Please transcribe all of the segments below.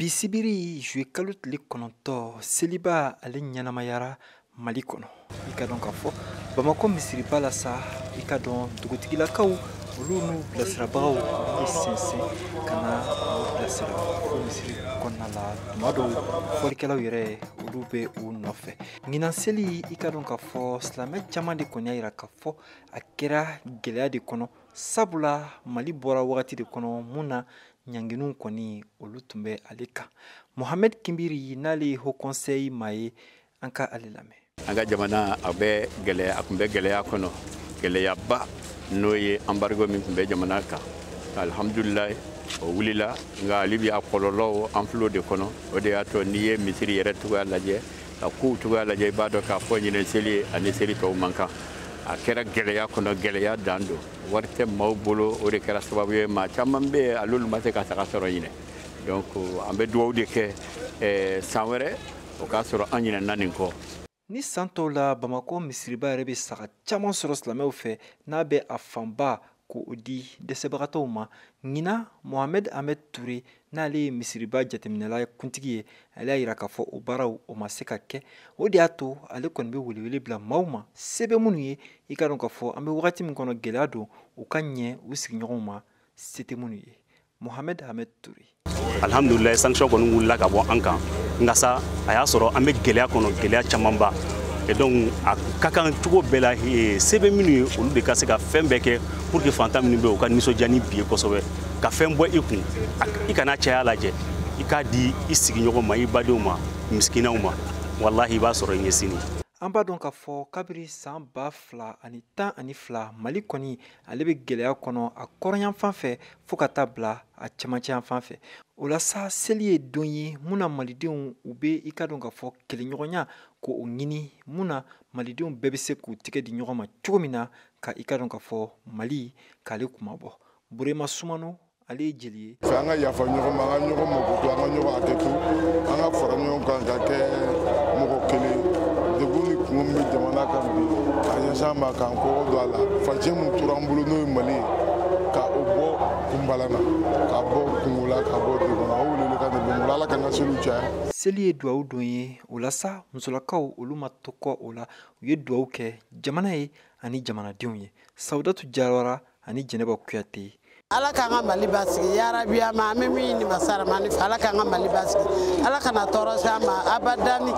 Bi sibiri juillet kalo tile 9 seliba ale ɲɛnamayara Mali kɔnɔ. I ka dɔn k'a fɔ Bamakɔ misiriba la sa, i ka dɔn dugutigilakaw olu n'u bilasirabagaw ye sinsin ka na u bilasira fo misiri kɔnɔna la. Tuma dɔw fɔlikɛlaw yɛrɛ olu bɛ u nɔfɛ. Ɲinan seli, i ka dɔn k'a fɔ silamɛ caman de kɔni y'a yira k'a fɔ a kɛra gɛlɛya de kɔnɔ, sabula Mali bɔra wagati de kɔnɔ mun na ɲanginiw kɔni olu tun bɛ ale kan. Mohamed Kimbiri n'ale ye Haut Conseil maa ye, an ka ale lamɛn. An ka jamana a bɛ gɛlɛya, a tun bɛ gɛlɛya kɔnɔ, gɛlɛyaba n'o ye embargo min tun bɛ jamana kan. Alhamdulilayi, o wulila, nka hali bi a kɔlɔlɔw an fil'o de kɔnɔ. O de y'a to n'i ye misiri yɛrɛ cogoya lajɛ, ka kow cogoya lajɛ, i b'a dɔn k'a fɔ ɲinɛ seli ani seli tɔw man kan. A kɛra gɛlɛya kɔnɔ, gɛlɛya dan don, wari tɛ maaw bolo. O de kɛra sababu ye maa caman bɛ yen, al'olu ma se ka saga sɔrɔ ɲinɛ. Donc an bɛ dugawu de kɛ san wɛrɛ o k'a sɔrɔ an ɲinɛna nin kɔ. Ni san tɔw la, Bamakɔ misiriba yɛrɛ bɛ saga caman sɔrɔ silamɛw fɛ, n'a bɛ a fanba k'o di dɛsɛbagatɔw ma. Ɲinan, Mohamed Ahmed Touré n'ale ye misiriba jateminɛla kuntigi ye, ale y'a yira k'a fɔ o baaraw o ma se ka kɛ. O de y'a to ale kɔni bɛ welewele bila maaw ma, se bɛ minnu ye, i ka dɔn k'a fɔ an bɛ wagati min kɔnɔ gɛlɛya don, u ka ɲɛ u sigiɲɔgɔnw ma se tɛ minnu ye. Mohamed Ahmed Touré. Alhamdulilayi, sanction kɔni wulila ka bɔ an kan, nka sa a y'a sɔrɔ an bɛ gɛlɛya kɔnɔ, gɛlɛya camanba. Et donc a ka kan cogo bɛɛ la, se bɛ minnu ye, olu de ka se ka fɛn bɛɛ kɛ pour que fantan minnu bɛ yen, u ka nisɔndiya ni bi ye kosɛbɛ. Ka fɛn bɔ i kun, i kana caya lajɛ, i k'a di i sigiɲɔgɔn ma, i badenw ma, misikinaw ma, walahi i b'a sɔrɔ i ɲɛ sini. An b'a dɔn k'a fɔ kabiri san 2012, Mali kɔni ale bɛ gɛlɛya kɔnɔ a kɔrɔnyanfan fɛ fo ka taa bila a cɛmancɛyanfan fɛ. O la sa, seli ye don ye mun na malidenw u bɛ i ka dɔn k'a fɔ kɛlɛɲɔgɔnya k'o ɲini, mun na malidenw bɛɛ bɛ se k'u tɛgɛ di ɲɔgɔn ma cogo min na ka i ka dɔn k'a fɔ Mali k'ale kumabɔ. Burema Sumano ale ye jeli ye. Fɛ an ka yafa ɲɔgɔn ma, an ka ɲɔgɔn makoto, an ka ɲɔgɔn hakɛto, an ka fara ɲɔgɔn kan ka kɛ mɔgɔ kelen. Degun ni kungo min bɛ jamana kan bi, k'a ɲɛsin an ma, k'an kɔkɔ don a la. Facɛ min tora an bolo n'o ye Mali ye, ka o bɔ kunbala na, k'a bɔ kungo la, k'a bɔ degun na, o welewelekan de bɛ n bolo. Ala k'an ka seliw caya. Seli ye duwawu don ye. O la sa, musolakaw olu ma to kɔ o la, u ye duwawu kɛ jamana ye ani jamanadenw ye. Sawudatu Jawara ani Jɛnɛba Kuyate. Ala k'an ka Mali basigi, yarabi. An ma an bɛ min ɲini masa Ramani fɛ, Ala k'an ka Mali basigi, Ala kana tɔɔrɔ se an ma abadani,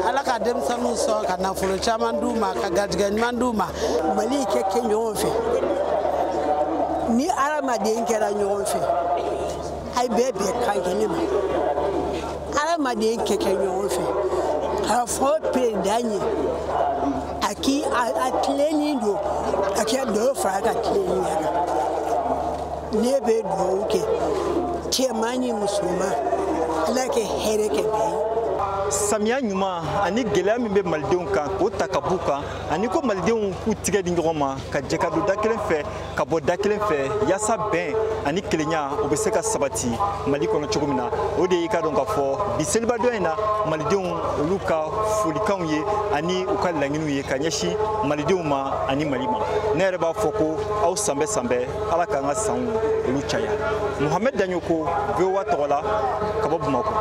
Ala ka denmisɛnninw sɔn ka nafolo caman d'u ma, ka garijɛgɛ ɲuman d'u ma. Mali kɛ kɛ ɲɔgɔn fɛ, ni hadamaden kɛra ɲɔgɔn fɛ, a bɛɛ bɛn kan kelen ma. Hadamaden kɛ kɛ ɲɔgɔn fɛ, k'a fɔ président ye a k'i a tilennen don, a kɛ dɔ fara a ka tilennenya kan. Ne bɛ dugawu kɛ cɛman ni musoman, Ala kɛ hɛrɛ kɛ bɛɛ ye. Samiya ɲuman ani gɛlɛya min bɛ malidenw kan k'o ta ka b'u kan, ani ko malidenw k'u tigɛ di ɲɔgɔn ma ka jɛ ka don da kelen fɛ ka bɔ da kelen fɛ, yaasa bɛn ani kelenya o bɛ se ka sabati Mali kɔnɔ cogo min na. O de ye i ka dɔn k'a fɔ bi selibadon in na malidenw olu ka folikanw ye ani u ka laɲiniw ye ka ɲɛsin malidenw ma ani Mali ma. Ne yɛrɛ b'a fɔ ko aw sanbɛ sanbɛ, Ala k'an ka sanw olu caya. Mohamed Daɲoko, VOA tɔgɔ la ka bɔ Bamakɔ.